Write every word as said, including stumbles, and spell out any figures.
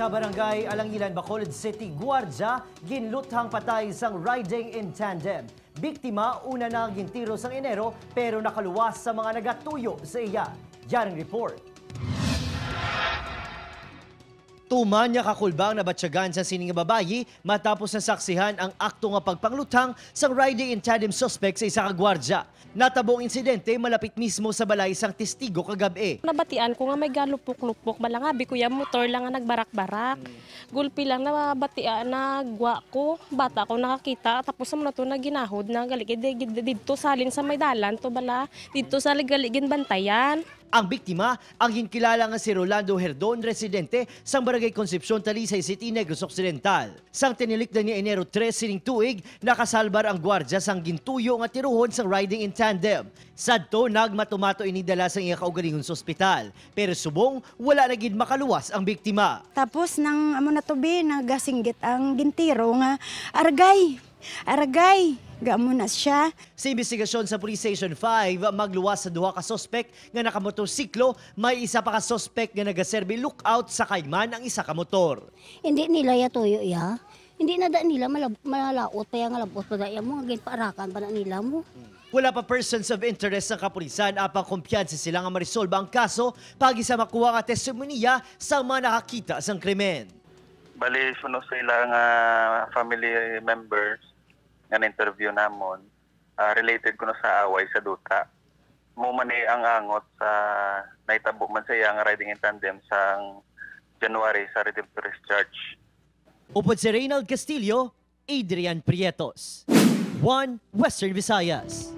Sa Barangay Alangilan, Bacolod City, gwardiya ginluthang patay sang riding in tandem. Biktima una na gintiro sang Enero pero nakaluwas sa mga nagatuyo sa iya. Yaring report. Tuman nga kakulbang nabatyagan sa sini nga babayi matapos nasaksihan ang akto nga pagpangluthang sang riding in tandem suspect sa isa ka gwardiya. Natabo ang insidente malapit mismo sa balay sang testigo kagab-i. Nabatian ko nga may galupok-lupok bala nga abi ko ya motor lang nga nagbarak-barak. Gulpi lang nabatia na gwa ko, bata ko nakakita, tapos amo na to na ginahod na gali gid didto salin sa may dalan to bala, didto sa gali ginbantayan. Ang biktima, ang ginkilala nga si Rolando Herdon, residente sang Barangay Concepcion, Talisay City, Negros Occidental. Sang tinilikdan niya Enero tres sining tuig, nakasalbar ang gwardiya sang gintuyo nga tiruhon sang riding in tandem. Sadto, nagmatumato ini dala sang iya kaugalingon sa ospital, pero subong wala na gid makaluwas ang biktima. Tapos nang amo na to bi, nagasinggit ang gintiro nga, "Aragay! Aragay!" Gaamo na siya. Sa imbestigasyon sa Police Station five, magluwas sa duha ka suspek nga nakamotorsiklo, may isa pa ka suspek nga nagaserbi lookout sa kayman ang isa ka motor. Hindi nila ya tuyo ya. Hindi na da nila malab- malaot pa ya nga labot pa da ya mo, nga ginpaarakan pa na nila mo. Wala pa persons of interest sang kapulisan, apang kumpiyansa sila nga marisolba ang kaso paagi sa makuha nga testimonya sang mga nakakita sang krimen. Bali, suno sa ila nga family members nga na-interview namon, ah, related kuno sa away sa duta. Mo man ni ang angot sa nahitabo man sa iya nga riding in tandem sang January sa Redemptorist Church. Upod si Reynald Castillo, Adrian Prietos, One Western Visayas.